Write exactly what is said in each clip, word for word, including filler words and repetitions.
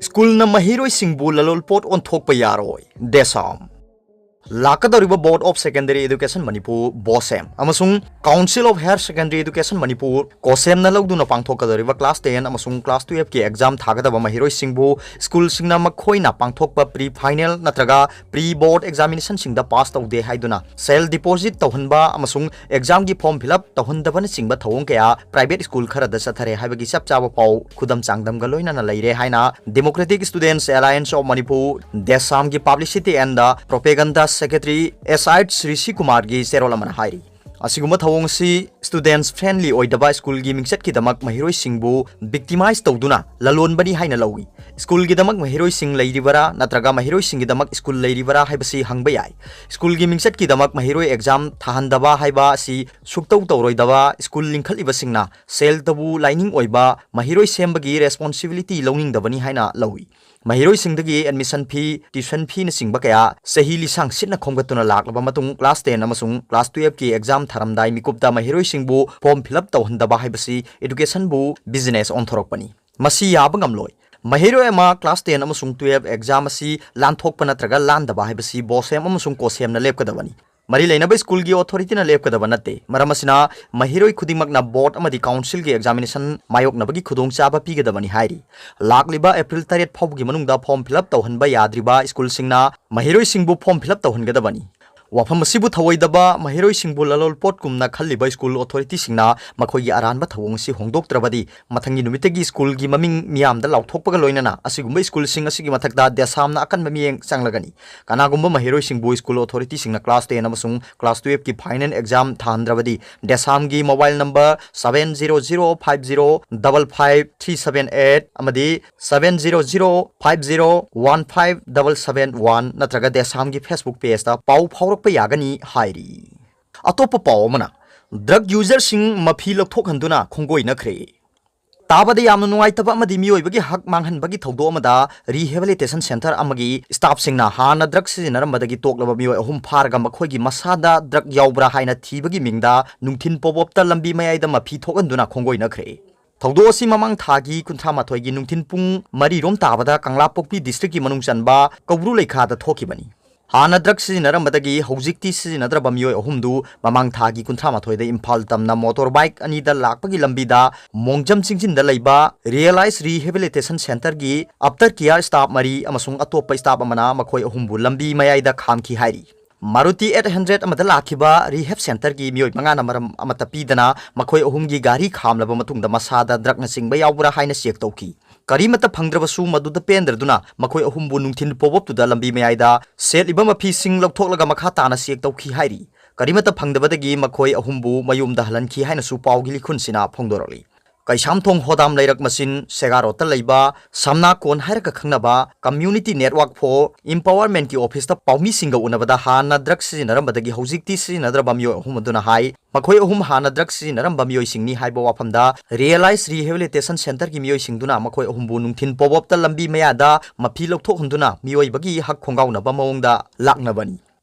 ꯁ꯭ꯀꯨꯜꯅ ꯃꯍꯩꯔꯣꯏꯁꯤꯡꯕꯨ ꯂꯂꯣꯟꯄꯣꯠ ꯑꯣꯟꯊꯣꯛꯄ ꯌꯥꯔꯣꯏ, ꯗꯦꯁꯥꯝ꯫ ꯂꯥꯛꯀꯗꯧꯔꯤꯕ Board of Secondary Education Manipur, ꯕꯣꯁꯦꯝ, ꯑꯃꯁꯨꯡ Council of Higher Secondary Education Manipur, ꯀꯣꯁꯦꯝꯅ ꯂꯧꯗꯨꯅ ꯄꯥꯡꯊꯣꯛꯀꯗꯧꯔꯤꯕ class ten ꯑꯃꯁꯨꯡ class twelve ꯀꯤ exam ꯊꯥꯒꯗꯕ ꯃꯍꯩꯔꯣꯏꯁꯤꯡꯕꯨ ꯁ꯭ꯀꯨꯜꯁꯤꯡꯅ ꯃꯈꯣꯏꯅ ꯄꯥꯡꯊꯣꯛꯄ pre final ꯅꯠꯇ꯭ꯔꯒ pre board examinationꯁꯤꯡꯗ pass ꯇꯧꯗꯦ ꯍꯥꯏꯗꯨꯅ ꯁꯦꯜ deposit ꯇꯧꯍꯟꯕ ꯑꯃꯁꯨꯡ examꯒꯤ form fill up ꯇꯧꯍꯟꯗꯕꯅꯆꯤꯡꯕ ꯊꯧꯑꯣꯡ ꯀꯌꯥ private school ꯈꯔꯗ ꯆꯠꯊꯔꯦ ꯍꯥꯏꯕꯒꯤ ꯆꯞ ꯆꯥꯕ ꯄꯥꯎ ꯈꯨꯗꯝ ꯆꯥꯡꯗꯝꯒ ꯂꯣꯏꯅꯅ ꯂꯩꯔꯦ ꯍꯥꯏꯅ Democratic Students Alliance of Manipur, ꯗꯦꯁꯥꯝꯒꯤ Publicity and Propaganda Secretary S I ꯔꯤꯁꯤ ꯀꯨꯃꯥꯔꯒꯤ ꯆꯦꯔꯣꯜ ꯑꯃꯅ ꯍꯥꯏꯔꯤ꯫ ꯑꯁꯤꯒꯨꯝꯕ ꯊꯧꯑꯣꯡ ꯑꯁꯤ students friendly ꯑꯣꯏꯗꯕ ꯁ꯭ꯀꯨꯜꯒꯤ ꯃꯤꯡꯆꯠꯀꯤꯗꯃꯛ ꯃꯍꯩꯔꯣꯏꯁꯤꯡꯕꯨ victimize ꯇꯧꯗꯨꯅ ꯂꯂꯣꯟꯕꯅꯤ ꯍꯥꯏꯅ ꯂꯧꯏ꯫ ꯁ꯭ꯀꯨꯜꯒꯤꯗꯃꯛ ꯃꯍꯩꯔꯣꯏꯁꯤꯡ ꯂꯩꯔꯤꯕꯔꯥ ꯅꯠꯇ꯭ꯔꯒ ꯃꯍꯩꯔꯣꯏꯁꯤꯡꯒꯤꯗꯃꯛ ꯁ꯭ꯀꯨꯜ ꯂꯩꯔꯤꯕꯔꯥ ꯍꯥꯏꯕꯁꯤ ꯍꯪꯕ ꯌꯥꯏ꯫ ꯁ꯭ꯀꯨꯜꯒꯤ ꯃꯤꯡꯆꯠꯀꯤꯗꯃꯛ ꯃꯍꯩꯔꯣꯏ exam ꯊꯥꯍꯟꯗꯕ ꯍꯥꯏꯕ ꯑꯁꯤ ꯁꯨꯛꯇꯧ ꯇꯧꯔꯣꯏꯗꯕ ꯁ꯭ꯀꯨꯜ ꯂꯤꯡꯈꯠꯂꯤꯕꯁꯤꯡꯅ ꯁꯦꯜ ꯇꯧꯕ ꯂꯥꯏꯅꯤꯡ ꯑꯣꯏꯕ ꯃꯍꯩꯔꯣꯏ ꯁꯦꯝꯕꯒꯤ responsibility ꯂꯧꯅꯤꯡꯗꯕꯅꯤ ꯍꯥꯏꯅ ꯂꯧꯏ꯫ ꯃꯍꯩꯔꯣꯏꯁꯤꯡꯗꯒꯤ admission fee, tuition feeꯅꯆꯤꯡꯕ ꯀꯌꯥ ꯆꯍꯤ ꯂꯤꯁꯥꯡ ꯁꯤꯠꯅ ꯈꯣꯝꯒꯠꯇꯨꯅ ꯂꯥꯛꯂꯕ ꯃꯇꯨꯡ class ten ꯑꯃꯁꯨꯡ class twelveꯀꯤ exam ꯊꯥꯔꯝꯗꯥꯏ ꯃꯤꯀꯨꯞꯇ ꯃꯍꯩꯔꯣꯏꯁꯤꯡꯕꯨ form fill up ꯇꯧꯍꯟꯗꯕ ꯍꯥꯏꯕꯁꯤ educationꯕꯨ business ꯑꯣꯟꯊꯣꯔꯛꯄꯅꯤ꯫ ꯃꯁꯤ ꯌꯥꯕ ꯉꯝꯂꯣꯏ꯫ ꯃꯍꯩꯔꯣꯏ ꯑꯃ class ten ꯑꯃꯁꯨꯡ twelve exam ꯑꯁꯤ ꯂꯥꯟꯊꯣꯛꯄ ꯅꯠꯇ꯭ꯔꯒ ꯂꯥꯟꯗꯕ ꯍꯥꯏꯕꯁꯤ ꯕꯣꯁꯦꯝ ꯑꯃꯁꯨꯡ ꯀꯣꯁꯦꯝꯅ ꯂꯦꯞꯀꯗꯕꯅꯤ꯫ ꯃꯔꯤ ꯂꯩꯅꯕ ꯁ꯭ꯀꯨꯜꯒꯤ authorityꯅ ꯂꯦꯞꯀꯗꯕ ꯅꯠꯇꯦ꯫ ꯃꯔꯝ ꯑꯁꯤꯅ, ꯃꯍꯩꯔꯣꯏ ꯈꯨꯗꯤꯡꯃꯛꯅ board ꯑꯃꯗꯤ councilꯒꯤ examination ꯃꯥꯌꯣꯛꯅꯕꯒꯤ ꯈꯨꯗꯣꯡꯆꯥꯕ ꯄꯤꯒꯗꯕꯅꯤ ꯍꯥꯏꯔꯤ꯫ ꯂꯥꯛꯂꯤꯕ April ꯇꯔꯦꯠ ꯐꯥꯎꯕꯒꯤ ꯃꯅꯨꯡꯗ form fill up ꯇꯧꯍꯟꯕ ꯌꯥꯗ꯭ꯔꯤꯕ ꯁ꯭ꯀꯨꯜꯁꯤꯡꯅ ꯃꯍꯩꯔꯣꯏꯁꯤꯡꯕꯨ form fill up ꯇꯧꯍꯟꯒꯗꯕꯅꯤ꯫ ꯋꯥꯐꯝ ꯑꯁꯤꯕꯨ ꯊꯧꯑꯣꯏꯗꯕ ꯃꯍꯩꯔꯣꯏꯁꯤꯡꯕꯨ ꯂꯂꯣꯟꯄꯣꯠꯀꯨꯝꯅ ꯈꯜꯂꯤꯕ ꯁ꯭ꯀꯨꯜ authorityꯁꯤꯡꯅ ꯃꯈꯣꯏꯒꯤ ꯑꯔꯥꯟꯕ ꯊꯧꯑꯣꯡ ꯑꯁꯤ ꯍꯣꯡꯗꯣꯛꯇ꯭ꯔꯕꯗꯤ, ꯃꯊꯪꯒꯤ ꯅꯨꯃꯤꯠꯇꯒꯤ ꯁ꯭ꯀꯨꯜꯒꯤ ꯃꯃꯤꯡ ꯃꯤꯌꯥꯝꯗ ꯂꯥꯎꯊꯣꯛꯄꯒ ꯂꯣꯏꯅꯅ ꯑꯁꯤꯒꯨꯝꯕ ꯁ꯭ꯀꯨꯜꯁꯤꯡ ꯑꯁꯤꯒꯤ ꯃꯊꯛꯇ ꯗꯦꯁꯥꯝꯅ ꯑꯀꯟꯕ ꯃꯤꯠꯌꯦꯡ ꯆꯪꯂꯒꯅꯤ꯫ ꯀꯅꯥꯒꯨꯝꯕ ꯃꯍꯩꯔꯣꯏꯁꯤꯡꯕꯨ ꯁ꯭ꯀꯨꯜ authorityꯁꯤꯡꯅ class ten ꯑꯃꯁꯨꯡ class twelveꯀꯤ final exam ꯊꯥꯍꯟꯗ꯭ꯔꯕꯗꯤ, ꯗꯦꯁꯥꯝꯒꯤ mobile number seven zero zero five zero double five three seven eight ꯑꯃꯗꯤ seven zero zero five zero one five double seven one ꯅꯠꯇ꯭ꯔꯒ ꯗꯦꯁꯥꯝꯒꯤ Facebook pageꯇ ꯄꯥꯎ ꯐꯥꯎꯔꯛꯄ ꯌꯥꯒꯅꯤ ꯍꯥꯏꯔꯤ꯫ ꯑꯇꯣꯞꯄ ꯄꯥꯎ ꯑꯃꯅ, drug userꯁꯤꯡ ꯃꯐꯤ ꯂꯧꯊꯣꯛꯍꯟꯗꯨꯅ ꯈꯣꯡꯒꯣꯏꯅꯈ꯭ꯔꯦ꯫ ꯇꯥꯕꯗ ꯌꯥꯝꯅ ꯅꯨꯡꯉꯥꯏꯇꯕ ꯑꯃꯗꯤ ꯃꯤꯑꯣꯏꯕꯒꯤ ꯍꯛ ꯃꯥꯡꯍꯟꯕꯒꯤ ꯊꯧꯗꯣꯛ ꯑꯃꯗ rehabilitation center ꯑꯃꯒꯤ staffꯁꯤꯡꯅ ꯍꯥꯟꯅ drug ꯁꯤꯖꯤꯟꯅꯔꯝꯕꯗꯒꯤ ꯇꯣꯛꯂꯕ ꯃꯤꯑꯣꯏ ꯑꯍꯨꯝ ꯐꯥꯔꯒ ꯃꯈꯣꯏꯒꯤ ꯃꯁꯥꯗ drug ꯌꯥꯎꯕ꯭ꯔꯥ ꯍꯥꯏꯅ ꯊꯤꯕꯒꯤ ꯃꯤꯡꯗ ꯅꯨꯡꯊꯤꯜ ꯄꯣꯞ ꯑꯞꯇ ꯂꯝꯕꯤ ꯃꯌꯥꯏꯗ ꯃꯐꯤ ꯊꯣꯛꯍꯟꯗꯨꯅ ꯈꯣꯡꯒꯣꯏꯅꯈ꯭ꯔꯦ꯫ ꯊꯧꯗꯣꯛ ꯑꯁꯤ ꯃꯃꯥꯡ ꯊꯥꯒꯤ ꯀꯨꯟꯊ꯭ꯔꯥ ꯃꯥꯊꯣꯏꯒꯤ ꯅꯨꯡꯊꯤꯜ ꯄꯨꯡ ꯃꯔꯤ ꯔꯣꯝ ꯇꯥꯕꯗ ꯀꯪꯂꯥꯄꯣꯛꯄꯤ district ꯀꯤ ꯃꯅꯨꯡ ꯆꯟꯕ ꯀꯧꯕ꯭ꯔꯨ ꯂꯩꯈꯥꯗ ꯊꯣꯛꯈꯤꯕꯅꯤ꯫ ꯍꯥꯟꯅ drug ꯁꯤꯖꯤꯟꯅꯔꯝꯕꯗꯒꯤ ꯍꯧꯖꯤꯛꯇꯤ ꯁꯤꯖꯤꯟꯅꯗ꯭ꯔꯕ ꯃꯤꯑꯣꯏ ꯑꯍꯨꯝꯗꯨ ꯃꯃꯥꯡ ꯊꯥꯒꯤ ꯀꯨꯟꯊ꯭ꯔꯥ ꯃꯥꯊꯣꯏꯗ ꯏꯝꯐꯥꯜ ꯇꯝꯅ motor bike ꯑꯅꯤꯗ ꯂꯥꯛꯄꯒꯤ ꯂꯝꯕꯤꯗ ꯃꯣꯡꯖꯝ ꯆꯤꯡꯖꯤꯟꯗ ꯂꯩꯕ Realize Rehabilitation Centre ꯒꯤ After Care staff ꯃꯔꯤ ꯑꯃꯁꯨꯡ ꯑꯇꯣꯞꯄ staff ꯑꯃꯅ ꯃꯈꯣꯏ ꯑꯍꯨꯝꯕꯨ ꯂꯝꯕꯤ ꯃꯌꯥꯏꯗ ꯈꯥꯝꯈꯤ ꯍꯥꯏꯔꯤ꯫ ꯃꯥꯔꯨꯇꯤ eight hundred ꯑꯃꯗ ꯂꯥꯛꯈꯤꯕ rehab centre ꯒꯤ ꯃꯤꯑꯣꯏ ꯃꯉꯥꯅ ꯃꯔꯝ ꯑꯃꯠꯇ ꯄꯤꯗꯅ ꯃꯈꯣꯏ ꯑꯍꯨꯝꯒꯤ ꯒꯥꯔꯤ ꯈꯥꯝꯂꯕ ꯃꯇꯨꯡꯗ ꯃꯁꯥꯗ drug ꯅꯆꯤꯡꯕ ꯌꯥꯎꯕ꯭ꯔꯥ ꯍꯥꯏꯅ check ꯇꯧꯈꯤ꯫ ꯀꯔꯤꯃꯠꯇ ꯐꯪꯗ꯭ꯔꯕꯁꯨ ꯃꯗꯨꯗ ꯄꯦꯟꯗ꯭ꯔꯗꯨꯅ ꯃꯈꯣꯏ ꯑꯍꯨꯝꯕꯨ ꯅꯨꯡꯊꯤꯜ ꯄꯣꯕꯣꯞꯇꯨꯗ ꯂꯝꯕꯤ ꯃꯌꯥꯏꯗ ꯁꯦꯠꯂꯤꯕ ꯃꯐꯤꯁꯤꯡ ꯂꯧꯊꯣꯛꯂꯒ ꯃꯈꯥ ꯇꯥꯅ check ꯇꯧꯈꯤ ꯍꯥꯏꯔꯤ꯫ ꯀꯔꯤꯃꯠꯇ ꯐꯪꯗꯕꯗꯒꯤ ꯃꯈꯣꯏ ꯑꯍꯨꯝꯕꯨ ꯃꯌꯨꯝꯗ ꯍꯜꯍꯟꯈꯤ ꯍꯥꯏꯅꯁꯨ ꯄꯥꯎꯒꯤ ꯂꯤꯈꯨꯟꯁꯤꯅ ꯐꯣꯡꯗꯣꯔꯛꯂꯤ꯫ ꯀꯩꯁꯥꯝꯊꯣꯡ ꯍꯣꯗꯥꯝ ꯂꯩꯔꯛ ꯃꯆꯤꯟ ꯁꯦꯒꯥ ꯔꯣꯗꯇ ꯂꯩꯕ ꯁꯝꯅꯥ ꯀꯣꯟ ꯍꯥꯏꯔꯒ ꯈꯪꯅꯕ Community Network for Empowerment ꯀꯤ office ꯇ ꯄꯥꯎꯃꯤꯁꯤꯡꯒ ꯎꯅꯕꯗ ꯍꯥꯟꯅ drug ꯁꯤꯖꯤꯟꯅꯔꯝꯕꯗꯒꯤ ꯍꯧꯖꯤꯛꯇꯤ ꯁꯤꯖꯤꯟꯅꯗ꯭ꯔꯕ ꯃꯤꯑꯣꯏ ꯑꯍꯨꯝ ꯑꯗꯨꯅ ꯍꯥꯏ, ꯃꯈꯣꯏ ꯑꯍꯨꯝ ꯍꯥꯟꯅ drug ꯁꯤꯖꯤꯟꯅꯔꯝꯕ ꯃꯤꯑꯣꯏꯁꯤꯡꯅꯤ ꯍꯥꯏꯕ ꯋꯥꯐꯝꯗ Realize Rehabilitation Centre ꯒꯤ ꯃꯤꯑꯣꯏꯁꯤꯡꯗꯨꯅ ꯃꯈꯣꯏ ꯑꯍꯨꯝꯕꯨ ꯅꯨꯡꯊꯤꯜ ꯄꯣꯕꯣꯞꯇ ꯂꯝꯕꯤ ꯃꯌꯥꯗ ꯃꯐꯤ ꯂꯧꯊꯣꯛꯍꯟꯗꯨꯅ ꯃꯤꯑꯣꯏꯕꯒꯤ ꯍꯛ ꯈꯣꯡꯒꯥꯎꯅꯕ ꯃꯑꯣꯡꯗ ꯂꯥꯛꯅꯕꯅꯤ꯫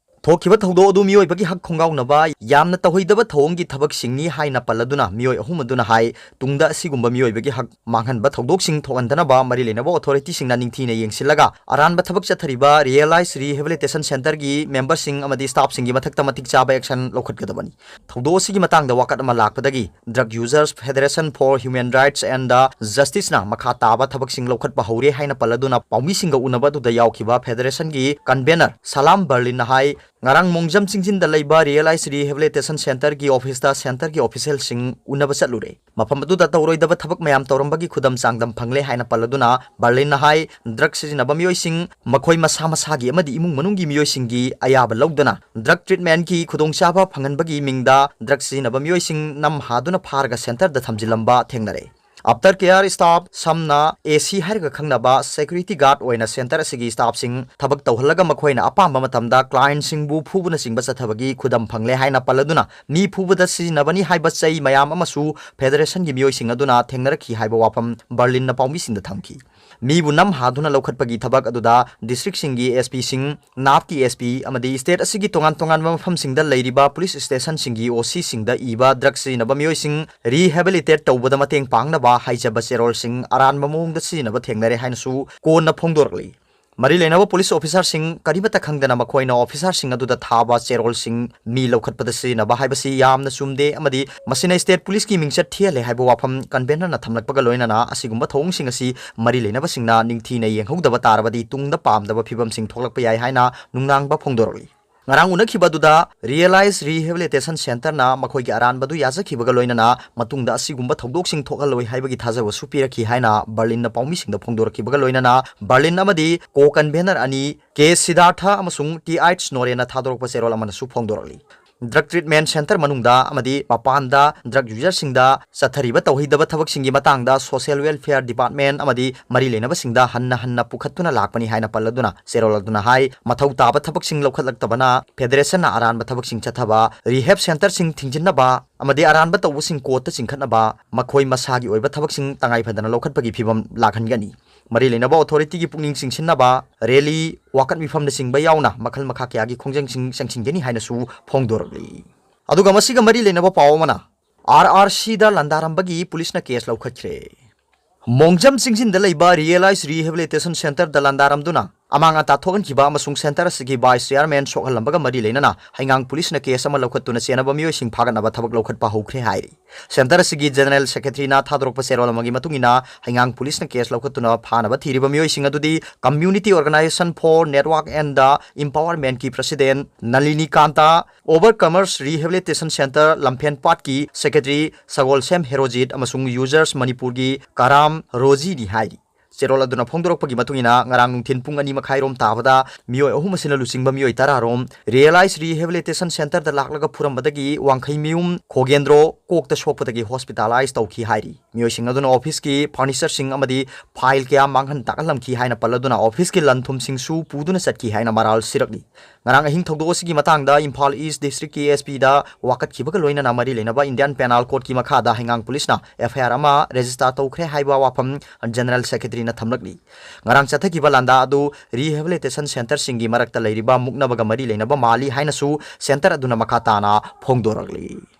ꯊꯣꯛꯈꯤꯕ ꯊꯧꯗꯣꯛ ꯑꯗꯨ ꯃꯤꯑꯣꯏꯕꯒꯤ ꯍꯛ ꯈꯣꯡꯒꯥꯎꯅꯕ ꯌꯥꯝꯅ ꯇꯧꯍꯩꯗꯕ ꯊꯧꯑꯣꯡꯒꯤ ꯊꯕꯛꯁꯤꯡꯅꯤ ꯍꯥꯏꯅ ꯄꯜꯂꯗꯨꯅ ꯃꯤꯑꯣꯏ ꯑꯍꯨꯝ ꯑꯗꯨꯅ ꯍꯥꯏ, ꯇꯨꯡꯗ ꯑꯁꯤꯒꯨꯝꯕ ꯃꯤꯑꯣꯏꯕꯒꯤ ꯍꯛ ꯃꯥꯡꯍꯟꯕ ꯊꯧꯗꯣꯛꯁꯤꯡ ꯊꯣꯛꯍꯟꯗꯅꯕ ꯃꯔꯤ ꯂꯩꯅꯕ authority ꯁꯤꯡꯅ ꯅꯤꯡꯊꯤꯅ ꯌꯦꯡꯁꯤꯜꯂꯒ ꯑꯔꯥꯟꯕ ꯊꯕꯛ ꯆꯠꯊꯔꯤꯕ Realize Rehabilitation Centre ꯒꯤ member ꯁꯤꯡ ꯑꯃꯗꯤ staff ꯁꯤꯡꯒꯤ ꯃꯊꯛꯇ ꯃꯇꯤꯛ ꯆꯥꯕ action ꯂꯧꯈꯠꯀꯗꯕꯅꯤ꯫ ꯊꯧꯗꯣꯛ ꯑꯁꯤꯒꯤ ꯃꯇꯥꯡꯗ ꯋꯥꯀꯠ ꯑꯃ ꯂꯥꯛꯄꯗꯒꯤ Drug Users Federation for Human Rights and Justice ꯅ ꯃꯈꯥ ꯇꯥꯕ ꯊꯕꯛꯁꯤꯡ ꯂꯧꯈꯠꯄ ꯍꯧꯔꯦ ꯍꯥꯏꯅ ꯄꯜꯂꯗꯨꯅ ꯄꯥꯎꯃꯤꯁꯤꯡꯒ ꯎꯅꯕ ꯑꯗꯨꯗ ꯌꯥꯎꯈꯤꯕ federation ꯒꯤ convener ꯁꯂꯥꯝ ꯕꯔꯂꯤꯟꯅ ꯍꯥꯏ, ꯉꯔꯥꯡ ꯃꯣꯡꯖꯝ ꯆꯤꯡꯖꯤꯟꯗ ꯂꯩꯕ Realize Rehabilitation Centre ꯒꯤ office ꯇ centre ꯒꯤ official ꯁꯤꯡ ꯎꯅꯕ ꯆꯠꯂꯨꯔꯦ꯫ ꯃꯐꯝ ꯑꯗꯨꯗ ꯇꯧꯔꯣꯏꯗꯕ ꯊꯕꯛ ꯃꯌꯥꯝ ꯇꯧꯔꯝꯕꯒꯤ ꯈꯨꯗꯝ ꯆꯥꯡꯗꯝ ꯐꯪꯂꯦ ꯍꯥꯏꯅ ꯄꯜꯂꯗꯨꯅ ꯕꯔꯂꯤꯟꯅ ꯍꯥꯏ, drug ꯁꯤꯖꯤꯟꯅꯕ ꯃꯤꯑꯣꯏꯁꯤꯡ ꯃꯈꯣꯏ ꯃꯁꯥ ꯃꯁꯥꯒꯤ ꯑꯃꯗꯤ ꯏꯃꯨꯡ ꯃꯅꯨꯡꯒꯤ ꯃꯤꯑꯣꯏꯁꯤꯡꯒꯤ ꯑꯌꯥꯕ ꯂꯧꯗꯅ drug treatment ꯀꯤ ꯈꯨꯗꯣꯡꯆꯥꯕ ꯐꯪꯍꯟꯕꯒꯤ ꯃꯤꯡꯗ drug ꯁꯤꯖꯤꯟꯅꯕ ꯃꯤꯑꯣꯏꯁꯤꯡ ꯅꯝꯍꯥꯗꯨꯅ ꯐꯥꯔꯒ centre ꯗ ꯊꯝꯖꯤꯜꯂꯝꯕ ꯊꯦꯡꯅꯔꯦ꯫ After Care staff ꯁꯝꯅ AC ꯍꯥꯏꯔꯒ ꯈꯪꯅꯕ security guard ꯑꯣꯏꯅ centre ꯑꯁꯤꯒꯤ staff ꯁꯤꯡ ꯊꯕꯛ ꯇꯧꯍꯜꯂꯒ ꯃꯈꯣꯏꯅ ꯑꯄꯥꯝꯕ ꯃꯇꯝꯗ client ꯁꯤꯡꯕꯨ ꯐꯨꯕꯅꯆꯤꯡꯕ ꯆꯠꯊꯕꯒꯤ ꯈꯨꯗꯝ ꯐꯪꯂꯦ ꯍꯥꯏꯅ ꯄꯜꯂꯗꯨꯅ ꯃꯤ ꯐꯨꯕꯗ ꯁꯤꯖꯤꯟꯅꯕꯅꯤ ꯍꯥꯏꯕ ꯆꯩ ꯃꯌꯥꯝ ꯑꯃꯁꯨ federation ꯒꯤ ꯃꯤꯑꯣꯏꯁꯤꯡ ꯑꯗꯨꯅ ꯊꯦꯡꯅꯔꯛꯈꯤ ꯍꯥꯏꯕ ꯋꯥꯐꯝ ꯕꯔꯂꯤꯟꯅ ꯄꯥꯎꯃꯤꯁꯤꯡꯗ ꯊꯝꯈꯤ꯫ ꯃꯤꯕꯨ ꯅꯝ ꯍꯥꯗꯨꯅ ꯂꯧꯈꯠꯄꯒꯤ ꯊꯕꯛ ꯑꯗꯨꯗ districtꯁꯤꯡꯒꯤ S Pꯁꯤꯡ, NAPꯀꯤ S P ꯑꯃꯗꯤ state ꯑꯁꯤꯒꯤ ꯇꯣꯉꯥꯟ ꯇꯣꯉꯥꯟꯕ ꯃꯐꯝꯁꯤꯡꯗ ꯂꯩꯔꯤꯕ police stationꯁꯤꯡꯒꯤ OCꯁꯤꯡꯗ ꯏꯕ drug ꯁꯤꯖꯤꯟꯅꯕ ꯃꯤꯑꯣꯏꯁꯤꯡ rehabilitate ꯇꯧꯕꯗ ꯃꯇꯦꯡ ꯄꯥꯡꯅꯕ ꯍꯥꯏꯖꯕ ꯆꯦꯔꯣꯜꯁꯤꯡ ꯑꯔꯥꯟꯕ ꯃꯑꯣꯡꯗ ꯁꯤꯖꯤꯟꯅꯕ ꯊꯦꯡꯅꯔꯦ ꯍꯥꯏꯅꯁꯨ ꯀꯣꯟꯅ ꯐꯣꯡꯗꯣꯔꯛꯂꯤ꯫ ꯃꯔꯤ ꯂꯩꯅꯕ police officerꯁꯤꯡ ꯀꯔꯤꯃꯠꯇ ꯈꯪꯗꯅ ꯃꯈꯣꯏꯅ officerꯁꯤꯡ ꯑꯗꯨꯗ ꯊꯥꯕ ꯆꯦꯔꯣꯜꯁꯤꯡ ꯃꯤ ꯂꯧꯈꯠꯄꯗ ꯁꯤꯖꯤꯟꯅꯕ ꯍꯥꯏꯕꯁꯤ ꯌꯥꯝꯅ ꯆꯨꯝꯗꯦ ꯑꯃꯗꯤ ꯃꯁꯤꯅ state policeꯀꯤ ꯃꯤꯡꯆꯠ ꯊꯤꯍꯜꯂꯦ ꯍꯥꯏꯕ ꯋꯥꯐꯝ convenorꯅ ꯊꯝꯂꯛꯄꯒ ꯂꯣꯏꯅꯅ ꯑꯁꯤꯒꯨꯝꯕ ꯊꯧꯑꯣꯡꯁꯤꯡ ꯑꯁꯤ ꯃꯔꯤ ꯂꯩꯅꯕꯁꯤꯡꯅ ꯅꯤꯡꯊꯤꯅ ꯌꯦꯡꯍꯧꯗꯕ ꯇꯥꯔꯕꯗꯤ ꯇꯨꯡꯗ ꯄꯥꯝꯗꯕ ꯐꯤꯕꯝꯁꯤꯡ ꯊꯣꯛꯂꯛꯄ ꯌꯥꯏ ꯍꯥꯏꯅ ꯅꯨꯡꯅꯥꯡꯕ ꯐꯣꯡꯗꯣꯔꯛꯂꯤ꯫ ꯉꯔꯥꯡ ꯎꯅꯈꯤꯕ ꯑꯗꯨꯗ Realize Rehabilitation Centreꯅ ꯃꯈꯣꯏꯒꯤ ꯑꯔꯥꯟꯕꯗꯨ ꯌꯥꯖꯈꯤꯕꯒ ꯂꯣꯏꯅꯅ ꯃꯇꯨꯡꯗ ꯑꯁꯤꯒꯨꯝꯕ ꯊꯧꯗꯣꯛꯁꯤꯡ ꯊꯣꯛꯍꯜꯂꯣꯏ ꯍꯥꯏꯕꯒꯤ ꯊꯥꯖꯕꯁꯨ ꯄꯤꯔꯛꯈꯤ ꯍꯥꯏꯅ Berlinꯗ ꯄꯥꯎꯃꯤꯁꯤꯡꯗ ꯐꯣꯡꯗꯣꯔꯛꯈꯤꯕꯒ ꯂꯣꯏꯅꯅ Berlin ꯑꯃꯗꯤ co-convenor ꯑꯅꯤ K Siddhartha ꯑꯃꯁꯨꯡ Th Norenꯅ ꯊꯥꯗꯣꯔꯛꯄ ꯆꯦꯔꯣꯜ ꯑꯃꯅꯁꯨ ꯐꯣꯡꯗꯣꯔꯛꯂꯤ꯫ Drug treatment centre ꯃꯅꯨꯡꯗ ꯑꯃꯗꯤ ꯃꯄꯥꯟꯗ drug userꯁꯤꯡꯗ ꯆꯠꯊꯔꯤꯕ ꯇꯧꯍꯩꯗꯕ ꯊꯕꯛꯁꯤꯡꯒꯤ ꯃꯇꯥꯡꯗ Social Welfare Department ꯑꯃꯗꯤ ꯃꯔꯤ ꯂꯩꯅꯕꯁꯤꯡꯗ ꯍꯟꯅ ꯍꯟꯅ ꯄꯨꯈꯠꯇꯨꯅ ꯂꯥꯛꯄꯅꯤ ꯍꯥꯏꯅ ꯄꯜꯂꯗꯨꯅ ꯆꯦꯔꯣꯜ ꯑꯗꯨꯅ ꯍꯥꯏ, ꯃꯊꯧ ꯇꯥꯕ ꯊꯕꯛꯁꯤꯡ ꯂꯧꯈꯠꯂꯛꯇꯕꯅ federationꯅ ꯑꯔꯥꯟꯕ ꯊꯕꯛꯁꯤꯡ ꯆꯠꯊꯕ, rehab centreꯁꯤꯡ ꯊꯤꯡꯖꯤꯟꯅꯕ ꯑꯃꯗꯤ ꯑꯔꯥꯟꯕ ꯇꯧꯕꯁꯤꯡ courtꯇ ꯆꯤꯡꯈꯠꯅꯕ ꯃꯈꯣꯏ ꯃꯁꯥꯒꯤ ꯑꯣꯏꯕ ꯊꯕꯛꯁꯤꯡ ꯇꯉꯥꯏ ꯐꯗꯅ ꯂꯧꯈꯠꯄꯒꯤ ꯐꯤꯕꯝ ꯂꯥꯛꯍꯟꯒꯅꯤ꯫ ꯃꯔꯤ ꯂꯩꯅꯕ authorityꯒꯤ ꯄꯨꯛꯅꯤꯡ ꯆꯤꯡꯁꯤꯟꯅꯕ rally, ꯋꯥꯀꯠ ꯃꯤꯐꯝꯅꯆꯤꯡꯕ ꯌꯥꯎꯅ ꯃꯈꯜ ꯃꯈꯥ ꯀꯌꯥꯒꯤ ꯈꯣꯡꯖꯪꯁꯤꯡ ꯆꯪꯁꯤꯟꯒꯅꯤ ꯍꯥꯏꯅꯁꯨ ꯐꯣꯡꯗꯣꯔꯛꯂꯤ꯫ ꯑꯗꯨꯒ ꯃꯁꯤꯒ ꯃꯔꯤ ꯂꯩꯅꯕ ꯄꯥꯎ ꯑꯃꯅ, RRCꯗ ꯂꯥꯟꯗꯥꯔꯝꯕꯒꯤ policeꯅ case ꯂꯧꯈꯠꯈ꯭ꯔꯦ꯫ ꯃꯣꯡꯖꯝ ꯆꯤꯡꯖꯤꯟꯗ ꯂꯩꯕ Realize Rehabilitation Centreꯗ ꯂꯥꯟꯗꯥꯔꯝꯗꯨꯅ ꯑꯃꯥꯡ ꯑꯇꯥ ꯊꯣꯛꯍꯟꯈꯤꯕ ꯑꯃꯁꯨꯡ centre ꯑꯁꯤꯒꯤ vice chairman ꯁꯣꯛꯍꯜꯂꯝꯕꯒ ꯃꯔꯤ ꯂꯩꯅꯅ ꯍꯩꯉꯥꯡ policeꯅ case ꯑꯃ ꯂꯧꯈꯠꯇꯨꯅ ꯆꯦꯟꯅꯕ ꯃꯤꯑꯣꯏꯁꯤꯡ ꯐꯥꯒꯠꯅꯕ ꯊꯕꯛ ꯂꯧꯈꯠꯄ ꯍꯧꯈ꯭ꯔꯦ ꯍꯥꯏꯔꯤ꯫ Centre ꯑꯁꯤꯒꯤ general secretaryꯅ ꯊꯥꯗꯣꯔꯛꯄ ꯆꯦꯔꯣꯜ ꯑꯃꯒꯤ ꯃꯇꯨꯡ ꯏꯟꯅ, ꯍꯩꯉꯥꯡ policeꯅ case ꯂꯧꯈꯠꯇꯨꯅ ꯐꯥꯅꯕ ꯊꯤꯔꯤꯕ ꯃꯤꯑꯣꯏꯁꯤꯡ ꯑꯗꯨꯗꯤ Community Organisation for Network and Empowermentꯀꯤ president Nalini ꯀꯥꯟꯇ, Overcomers Rehabilitation Centre ꯂꯝꯐꯦꯟꯄꯥꯠꯀꯤ secretary ꯁꯒꯣꯜꯁꯦꯝ ꯍꯦꯔꯣꯖꯤꯠ ꯑꯃꯁꯨꯡ Users ꯃꯅꯤꯄꯨꯔꯒꯤ ꯀꯔꯥꯝ ꯔꯣꯖꯤꯅꯤ ꯍꯥꯏꯔꯤ꯫ ꯆꯦꯔꯣꯜ ꯑꯗꯨꯅ ꯐꯣꯡꯗꯣꯔꯛꯄꯒꯤ ꯃꯇꯨꯡ ꯏꯟꯅ, ꯉꯔꯥꯡ ꯅꯨꯡꯊꯤꯜ ꯄꯨꯡ ꯑꯅꯤ ꯃꯈꯥꯏꯔꯣꯝ ꯇꯥꯕꯗ ꯃꯤꯑꯣꯏ ꯑꯍꯨꯝ ꯑꯁꯤꯅ ꯂꯨꯆꯤꯡꯕ ꯃꯤꯑꯣꯏ ꯇꯔꯥ ꯔꯣꯝ Realize Rehabilitation Centreꯗ ꯂꯥꯛꯂꯒ ꯐꯨꯔꯝꯕꯗꯒꯤ ꯋꯥꯡꯈꯩꯃꯌꯨꯝ ꯈꯣꯒꯦꯟꯗ꯭ꯔꯣ ꯀꯣꯛꯇ ꯁꯣꯛꯄꯗꯒꯤ hospitalize ꯇꯧꯈꯤ ꯍꯥꯏꯔꯤ꯫ ꯃꯤꯑꯣꯏꯁꯤꯡ ꯑꯗꯨꯅ officeꯀꯤ furnitureꯁꯤꯡ ꯑꯃꯗꯤ file ꯀꯌꯥ ꯃꯥꯡꯍꯟ ꯇꯥꯛꯍꯜꯂꯝꯈꯤ ꯍꯥꯏꯅ ꯄꯜꯂꯗꯨꯅ, officeꯀꯤ ꯂꯟ ꯊꯨꯝꯁꯤꯡꯁꯨ ꯄꯨꯗꯨꯅ ꯆꯠꯈꯤ ꯍꯥꯏꯅ ꯃꯔꯥꯜ ꯁꯤꯔꯛꯂꯤ꯫ ꯉꯔꯥꯡ ꯑꯍꯤꯡ ꯊꯧꯗꯣꯛ ꯑꯁꯤꯒꯤ ꯃꯇꯥꯡꯗ ꯏꯝꯐꯥꯜ East Districtꯀꯤ S Pꯗ ꯋꯥꯀꯠꯈꯤꯕꯒ ꯂꯣꯏꯅꯅ ꯃꯔꯤ ꯂꯩꯅꯕ Indian Penal Codeꯀꯤ ꯃꯈꯥꯗ ꯍꯩꯉꯥꯡ policeꯅ F I R ꯑꯃ register ꯇꯧꯈ꯭ꯔꯦ ꯍꯥꯏꯕ ꯋꯥꯐꯝ General Secretary ꯊꯝꯂꯛꯂꯤ꯫ ꯉꯔꯥꯡ ꯆꯠꯊꯈꯤꯕ ꯂꯥꯟꯗꯥ ꯑꯗꯨ rehabilitation centreꯁꯤꯡꯒꯤ ꯃꯔꯛꯇ ꯂꯩꯔꯤꯕ ꯃꯨꯛꯅꯕꯒ ꯃꯔꯤ ꯂꯩꯅꯕ ꯃꯥꯜꯂꯤ ꯍꯥꯏꯅꯁꯨ centre ꯑꯗꯨꯅ ꯃꯈꯥ ꯇꯥꯅ ꯐꯣꯡꯗꯣꯔꯛꯂꯤ꯫